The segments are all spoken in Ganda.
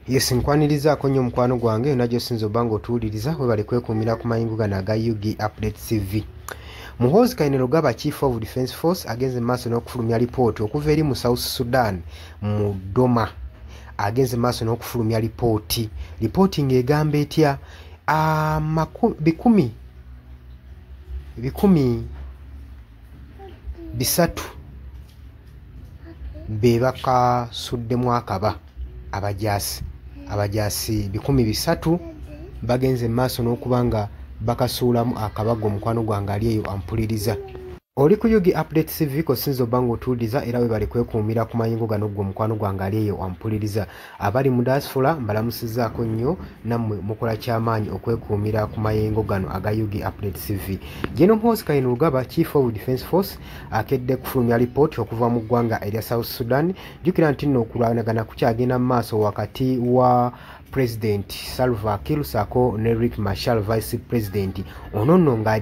Yes, nkwanirizaako nnyo omukwano gwange yonna gy'osinza obba ng'otuwuliriza. Webale kwekuumira ku mayingo gano aga UG Update TV. Muhoozi Kainerugaba, Chief of Defence Force, agenze mu maaso n'okufulumya lipooti okuva eri mu South Sudan mu Doma. Agenze mu maaso n'okufulumya lipooti. Lipooti ng'egamba etya? 300,000 be bakasuddemu akaba abajaasi. Abajaasi 300,000 bagenze mu maaso n'okuba nga bakasuulamu akabago. Omukwano gwange ali eyo ampuliriza, oli ku UG Update TV kosinza obba ng'otuwuliriza, era webale kwekuumira ku mayingo gano. Ggwe omukwano gwange ali eyo ampuliriza, abali mu diaspora, mbalamusizaako nnyo. Nammwe mukola kyamaanyi okwekuumira ku mayengo gano aga UG Update TV. General Muhoozi Kainerugaba, Chief of Defence Force, akedde kufulumya lipooti okuva mu ggwanga erya South Sudan. Jjukira nti nno okulwanagana kukyagenda mu maaso wakati wa President Salva Kiir ssaako ne Riek Machar, Vice President. Ono nno nga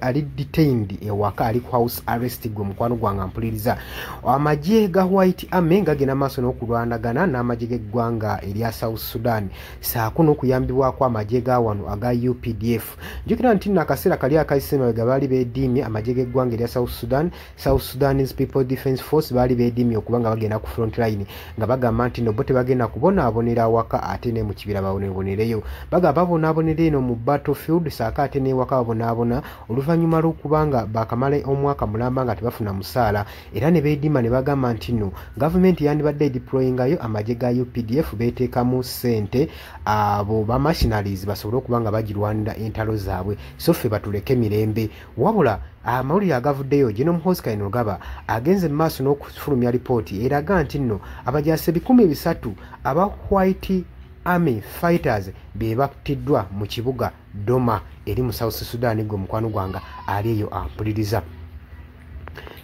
ali detained ewaka, ali ku house arrest. Gwe mukwano gwange ampuliriza, amagye ga White Army gagenda maaso n'okulwanagana n'amagye g'eggwanga erya South Sudan, ssaako n'okuyambibwako amagye ga wano aga UPDF. Jjukira nti nno akaseera kali akayise emabega baali beediimye amagye g'eggwanga erya South Sudan, South Sudanese People Defence Force, baali beediimye okuba nga bagenda ku front line, nga bagamba nti no bo tebagenda kubonaabonera awaka ate ne mu kibira baboneebonereyo. Bagamba babonaabonera eno mu battlefield, saako ate n'ewaka babonaabona, oluvannyuma lw'okuba nga bakamala omwaka mulamba nga tebafuna musaala. Era ne beediima ne bagamba nti nno gavumenti yandibadde edeployingayo amagye ga UPDF, beeteekamu ssente, abo ba mercenaries basobole okuba nga bagirwanira entalo zaabwe, so ffe batuleke mirembe. Wabula amawulire agavuddeyo, General Muhoozi Kainerugaba agenze mu maaso n'okufulumya lipooti eraga nti nno abajaasi 300,000 aba White Army fighters be battiddwa mu kibuga Doma eri mu South Sudan. Gwe mukwano gwange ali eyo ampuliriza,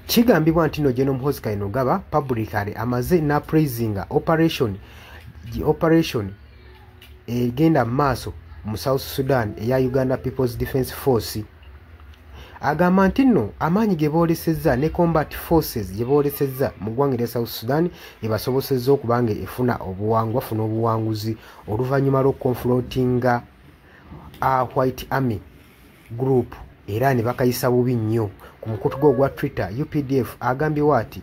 kigambibwa nti nno General Muhoozi Kainerugaba publicly amaze n'apraisinga operation egenda mu maaso mu South Sudan eya Uganda People's Defence Force. Agamba nti nno amaanyi ge boolesezza ne combat forces gye boolesezza mu ggwanga erya South Sudan ebasobosezza okuba nga efuna obuwangu, bafuna obuwanguzi oluvannyuma lw'okuconfrontinga a White Army group, era ne bakayisa bubi nnyo. Ku mukutu gwe ogwa Twitter, UPDF agambye ati,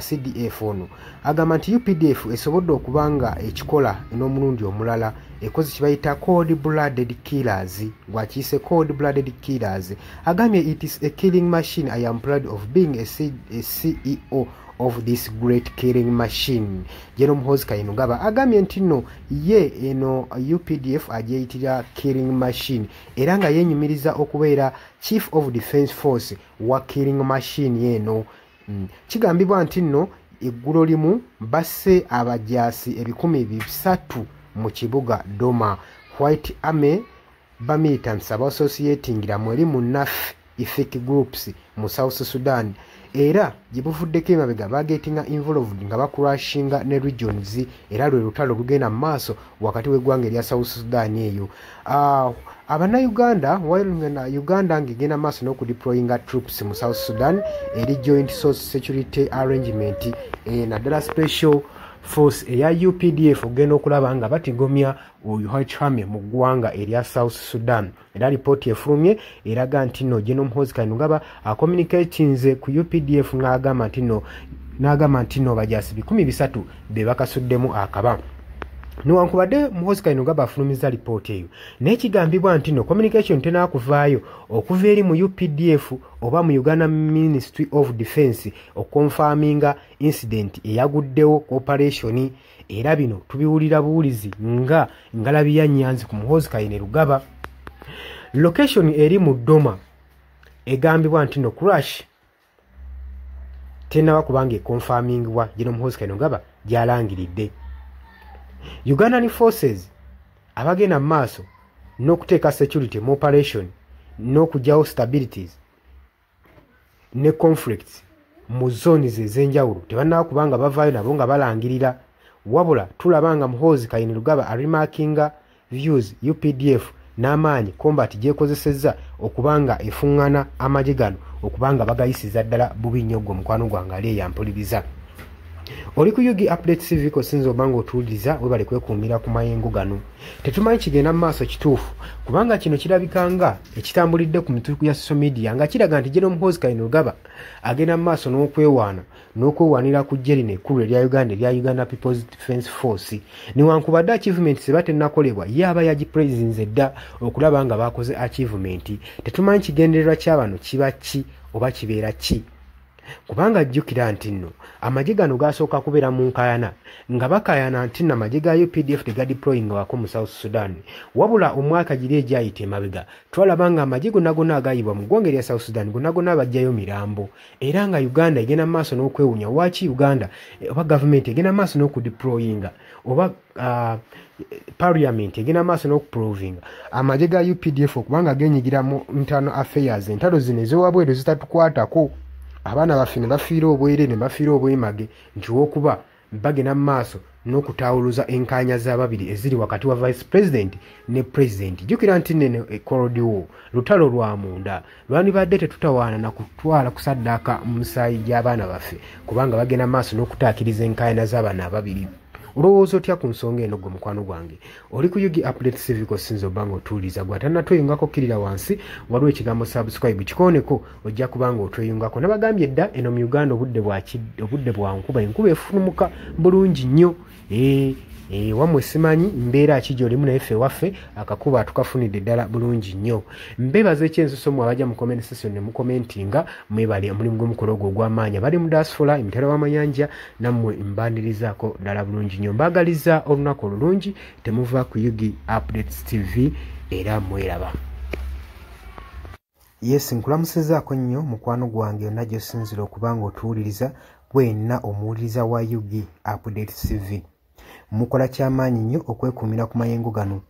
CDF ono agamba nti UPDF esobodde okuba nga ekikola n'omulundi omulala ekoze kibayita cold blooded killers. Gwakiyise cold blooded killers. Agambye, "It is a killing machine. I am proud of being a CEO of this great killing machine." General Muhoozi Kainerugaba agambye nti nno ye eno UPDF agyeyitira killing machine, era nga yenyumiriza okubeera Chief of Defence Force wa killing machine eno. Kigambibwa nti nno eggulo limu basse abajaasi 300,000 mu kibuga Doma. White Army bamilitants abassociatingira mweri mu Nuer ethnic groups mu South Sudan, era gye buvuddeko emabega bagetinga involved nga baclashinga ne regions, era lwe lutalo lugenda mu maaso wakati w'eggwanga erya South Sudan eyo. Abannayuganda, while Uganda ng'egenda maaso n'okudeployinga troops mu South Sudan eri Joint Source Security Arrangement, naddala special force eya UPDF, ogenda okulaba nga batigomya oyo White Army mu ggwanga erya South Sudan. Era lipooti efulumye eraga nti nno General Muhoozi Kainerugaba acommunicatinze ku UPDF n'agamba nti nno bajaasi 300,000 be bakasuddemu akaba. Newankubadde Muhoozi Kainerugaba afulumiza lipooti eyo, naye kigambibwa nti no communication tenakuvaayo okuva eri mu UPDF oba mu Uganda Ministry of Defence okuconfirminga incident eyaguddewo operation. Era bino tubiwulira buwulizi nga ngalabi ya nyanzi ku Muhoozi Kainerugaba. Location eri mu Doma egambibwa nti no crash tenaba kubanga econfirmingibwa General Muhoozi Kainerugaba gyalangiridde. Ugandan forces abagenda mu maaso n'okuteeka security mu operation n'okugyawo stabilities ne conflicts mu zones ez'enjawulo tebannaba kubanga bavaayo nabo nga balangirira. Wabula tulaba nga Muhoozi Kainerugaba aremarkinga views UPDF n'amaanyi combat gyekozesezza okuba nga efuŋŋana amagye gano okuba nga bagayisiza ddala bubi nnyo. Gwe omukwano gwange ali eyampuliriza. Oli ku UG Update TV kosinza obanga otuwuliriza, webale kwekuumira ku mayengo gano. Tetumanyi kigenda mu maaso kituufu, kubanga kino kirabika nga ekitambulidde ku mituku ya social media nga kiraga nti General Muhoozi Kainerugaba agenda mu maaso n'okwewaanira ku ggye lino ekkulu erya Uganda erya Uganda People's Defence Force. Newankubadde achievement zeba tennakolebwa, ye aba yagipraisinze dda okulaba nga bakoze achievement. Tetumanyi kigendererwa kya bano kiba ki oba kibeera ki, kubanga jjukira nti nno amagye gano gasooka kubeera mu nkaayana nga bakaayana nti nno amagye ga UPDF tegadeployinga wako mu South Sudan. Wabula omwaka giri egyayita emabega twalaba nga amagye gonna gonna agayibwa mu ggwanga erya South Sudan gonna gonna bajjayo mirambo, era nga Uganda egenda mu maaso n'okwewuunya waaki Uganda oba gavumenti egenda mu maaso n'okudeployinga oba parliament egenda maaso n'okuprovinga amagye ga UPDF okubanga genyigira mu internal affairs, entalo zino ez'ewabweru zitatukwatako. Abaana baffe ne bafiira obwere ne bafiira obwemage nti wokuba bagenda mu maaso n'okutaawuluza enkaanya z'ababiri eziri wakati wa vice president ne president. Jjukira nti nene Cold War lutalo lwa munda lwandibadde tetutawaana na kutwala kusaddaaka musaayi gy'abaana baffe, kubanga bagenda maaso n'okutaakiriza enkaayana z'abaana ababiri. Olowooza otya ku nsonga eno gwe mukwano gwange? Oli ku UG Update TV kosinza obanga otuwuliriza. Gwe atannatweyungako kkirira wansi, waliwo ekigambo subscribe, kikooneko, ojja kubanga otweyungako. Nabagambye dda eno mu Uganda obudde bwa nkuba, enkuba efulumuka bulungi nnyo. Wammwe simanyi mbeera ki gy'olimu, naye ffe waffe akakuba tukafunidde ddala bulungi nnyo. Mbeebaza ekyensuso mmwe abajja mu comment section ne mukomentinga, mwebale omulimu gw'omukola ogwo ogw'amaanyi. Abali mu diaspora emitala w'amayanja nammwe mbanirizaako ddala bulungi nnyo. Mbaagaliza olunaku olulungi, temuva ku UG Updates TV era mweraba. Yes, nkulamusizaako nnyo mukwano gwange yonna gy'osinzira okuba nga otuwuliriza, gwenna omuwuliriza wa UG Updates TV. Mukola kyamaanyi nnyo okwekuumira ku mayengo gano.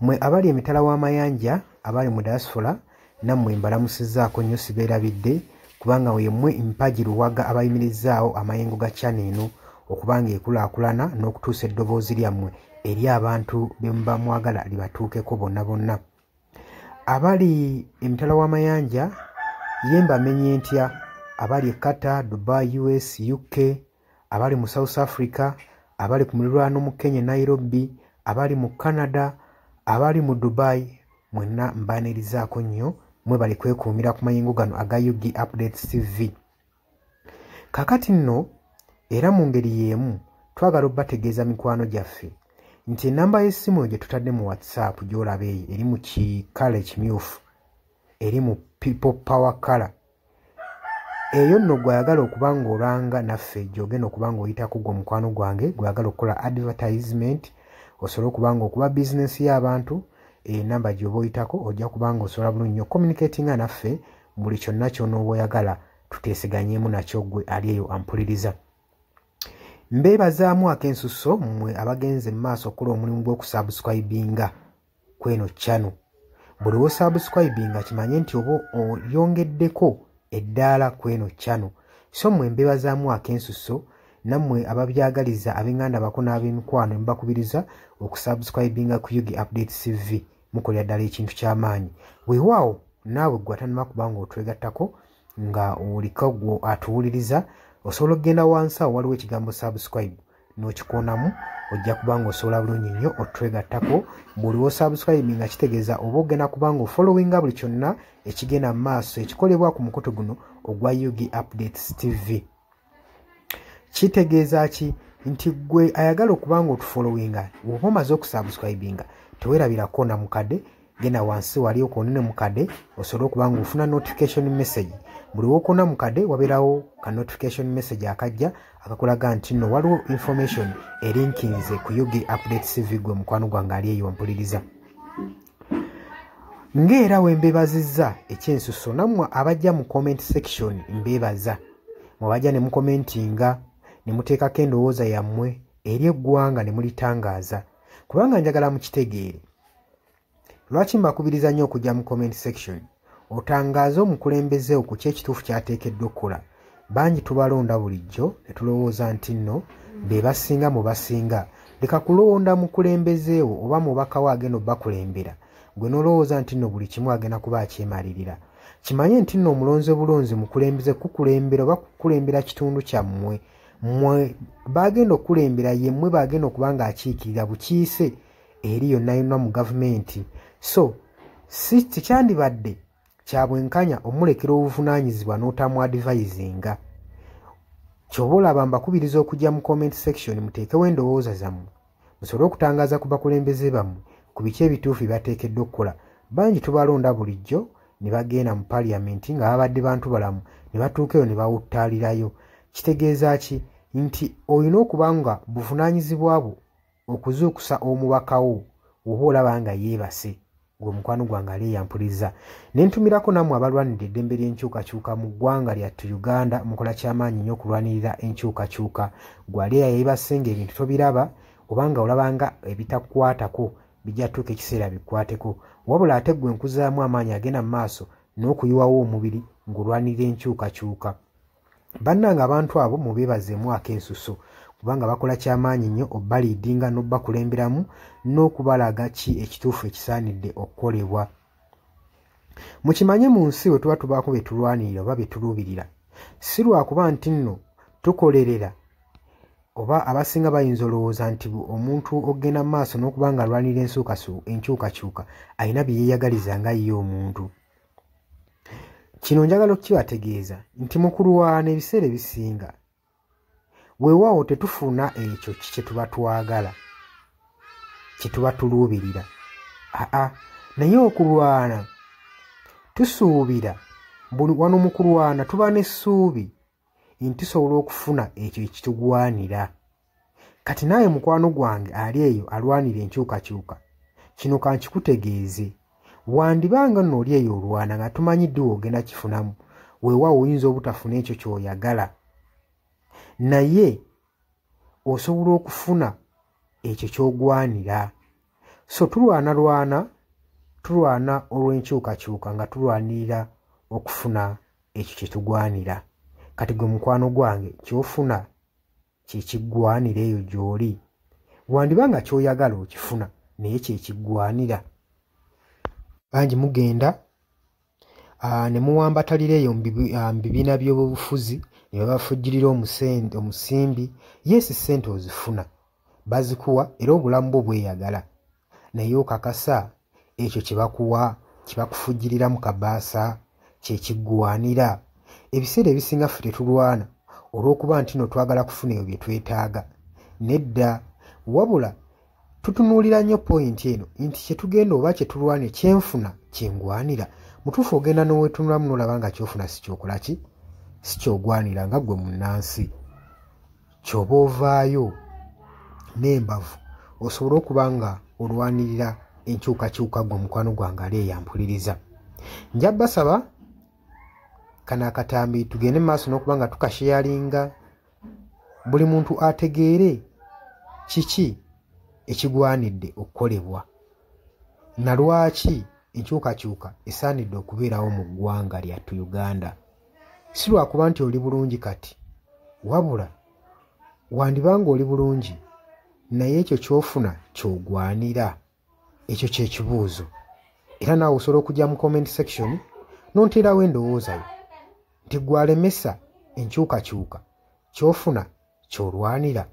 Mmwe abali emitala w'amayanja, abali mu diaspora, nammwe mbalamusizzaako nnyo, sibeerabidde, kubanga yemmwe mpagi luwaga abayimirizaawo amayengo ga channel eno okuba nga ekulaakulana n'okutuusa eddoboozi lyammwe eri abantu be muba mwagala libatuukeko bonna bonna. Abali emitala w'amayanja ye mbamenye ntya, abali e Qatar, Dubai, US, UK, abali mu South Africa, abali ku muliraano mu Kenya Nairobi, abali mu Canada, abali mu Dubai, mwenna mbanirizaako nnyo, mwebale kwekuumira ku mayengo gano aga UG Updates TV. Kaakati nno era mu ngeri y'emu twagala obbategeeza mikwano gyaffe nti ennamba y'essimu gye tutadde mu WhatsApp gy'olaba eyo eri mu kikala ekimyufu, eri mu people power color. Eyo nno gw'ayagala okuba ng'olanga naffe gy'ogenda okuba ng'oyitako gwe mukwano gwange gw'ayagala okukola advertisement osobole okuba ng'okuba bizinensi y'abantu, enamba gy'oba oyitako ojja kuba ng'osobola bulungi nnyo communicatinga naffe buli kyonna ky'onooba oyagala tuteeseganyeemu nakyo gwe ali eyo ampuliriza. Mbeebazaamu ak'ensusso mmwe abagenze mu maaso okukola omulimu gw'okusubscribinga kweno channel. Buli w'osubscribinga kimanye nti oba oyongeddeko eddaala kweno channel. So mmwe mbeebazaamu ak'ensusso, nammwe ababyagaliza ab'enganda bako n'ab'emikwano mbakubiriza okusubscribinga ku UG Updates TV, mukolera ddala ekintu ky'amaanyi. Weewaawo naawe gwe atannaba kuba ng'otwegattako nga oliko gwe atuwuliriza, osobola okugenda wansi awo waliwo ekigambo subscribe n'okikoonamu, ojja kuba ng'osobola bulungi nnyo otwegattako. Buli w'osubscribinga kitegeeza oba ogenda kuba ng'ofollowinga buli kyonna ekigenda mu maaso ekikolebwa ku mukutu guno ogwa UG Updates TV. Kitegeeza ki? Nti gwe ayagala okuba ng'otufollowinga bw'oba omaze okusubscribinga teweerabira koona mukadde, genda wansi wali okoonene mukadde osobole okuba ng'ofuna notification message. Buli w'okoona mukadde wabeerawo ka notification message akajja akakulaga nti nno waliwo information erinkinze ku UG Updates TV gwe mukwano gwange ali eyo mpuliriza. Ng'era we mbeebazizza ekyensusso nammwe abajja mu comment section mbeebaza, mwebajja ne mukomentinga ne muteekako endowooza yammwe eri eggwanga ne mulitangaaza, kubanga njagala mukitegeere. Lwaki mbakubiriza nnyo okujja mu comment section otangaaze omukulembeze ku ki ekituufu ky'ateekeddwa okukola? Bangi tubalonda bulijjo ne tulowooza nti nno be basinga mu basinga. Leka kulonda mukulembeze wo oba mubaka wo agenda obbakulembera, gwe n'olowooza nti nno buli kimu agenda kuba akyemalirira. Kimanye nti nno omulonzi bulonzi mukulembeze kukulembera oba kukulembera kitundu kyammwe. Mmwe bagenda okukulembera, ye mmwe bagenda okuba nga akiikirira bukiise eri yonna yonna mu gavumenti. So si tekyandibadde kya bwenkanya omulekera obuvunaanyizibwa n'otamu-advisinga. Ky'oba olaba mbakubiriza okujja mu comment section muteekewo endowooza zammwe, musobole okutangaaza ku bakulembeze bammwe ku biki ebituufu bye bateekeddwa okukola. Bangi tubalonda bulijjo ne bagenda mu paliamenti nga babadde bantu balamu, ne batuuka eyo ne bawuttaalirayo. Kitegeeza ki? Nti olina okuba nga buvunaanyizibwa bwo okuzuukusa omubaka wo oba olaba nga yeebase. Gwe mukwano gwange ali eyampuliriza, ne ntumirako nammwe abalwanirira eddembe ly'enkyukakyuka mu ggwanga lyattu Uganda. Mukola kyamaanyi nnyo okulwanirira enkyukakyuka. Gwe ali eyeebase ng'ebintu tobiraba, obanga olaba nga ebitakukwatako bijja tuuka ekiseera bikwateko. Wabula ate ggwe nkuzaamu amaanyi agenda mu maaso n'okuyiwawo omubiri ng'olwanirira enkyukakyuka. Bannange abantu abo mubeebazeemu ak'ensuso, kubanga bakola kyamaanyi nnyo obbaliidinga n'obbakulemberamu n'okubalaga ki ekituufu ekisaanidde okukolebwa. Mukimanye mu nsi bwe tuba tubaako bye tulwanirira oba bye tuluubirira, si lwakuba nti nno tukolerera, oba abasinga bayinza olowooza nti omuntu ogenda mu maaso n'okuba nga alwanirira enkyukakyuka alina bye yeeyagaliza nga ye omuntu. Kino njagala okukibategeeza nti mu kulwana ebiseera ebisinga weewaawo tetufuna ekyo kye tuba twagala, kye tuba tuluubirira. Aa, naye okulwana tusuubira, buli wano mu kulwana tuba n'essuubi nti tusobola okufuna ekyo ekitugwanira. Kati naawe mukwano gwange ali eyo alwanira enkyukakyuka, kino kankikutegeeze, wandibanga nno oli eyo olwana nga tumanyi ddi w'ogenda kifunamu. Weewaawo oyinza obutafuna ekyo ky'oyagala, naye osobola okufuna ekyo ky'ogwanira. So tulwanalwana, tulwana olw'enkyukakyuka nga tulwanirira okufuna ekyo kye tugwanira. Kati gwe mukwano gwange ky'ofuna kye kiggwanira eyo gy'oli. Wandiba nga ky'oyagala okifuna, naye kye kiggwanira. Bangi mugenda ne muwambatalira eyo mu bibiina by'obufuzi ne babafujjirira omusimbi. Yes, ssente ozifuna, bazikuwa era obulamu bwo bweyagala, naye okakasa ekyo kye bakuwa, kye bakufujjirira mu kabaasa kye kiggwanira. Ebiseera ebisinga ffe tetulwana olw'okuba nti nno twagala kufuna ebyo bye twetaaga. Nedda, wabula tutunuulira nnyo point eno nti kye tugenda oba kye tulwana kyenfuna kyengwanira. Mutuufu ogenda n'oweetunulamu n'olaba nga ky'ofuna si kyokola ki, si ky'ogwanira nga ggwe munnansi. Ky'oba ovaayo n'embavu osobole okuba nga olwanirira enkyukakyuka ggwe mukwano gwange ali eyampuliriza. Nja basaba kano akatambi tugende mu maaso n'okuba nga tukasharinga, buli muntu ategeere kiki ekigwanidde okukolebwa na lwaki enkyukakyuka esaanidde okubeerawo mu ggwanga lyattu Uganda. Si lwakuba nti oli bulungi kati, wabula wandibanga oli bulungi naye ekyo ky'ofuna ky'ogwanira. Ekyo kye kibuuzo. Era naawe osobola okujja mu comment section n'onteerawo endowooza yo nti ggwe alemesa enkyukakyuka ky'ofuna ky'olwanira.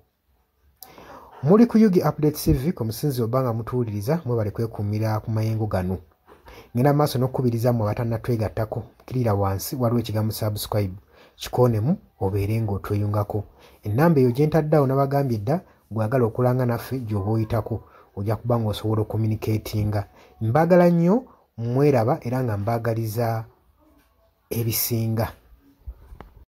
Muli ku UG Update TV ku musinzi oba nga mutuwuliriza, mwebale kwekuumira ku mayengo gano. Ngenda mu maaso n'okukubiriza mmwe abatannatwegattako, kkirira wansi waliwo ekigambo subscribe, kikoonemu obeere ng'otweyungako. Ennamba eyo gye ntadde awo nabagambye dda, gw'ayagala okulanga naffe gy'oba oyitako ojja kuba ng'osobola okucommunicatinga. Mbaagala nnyo, mweraba era nga mbaagaliza ebisinga.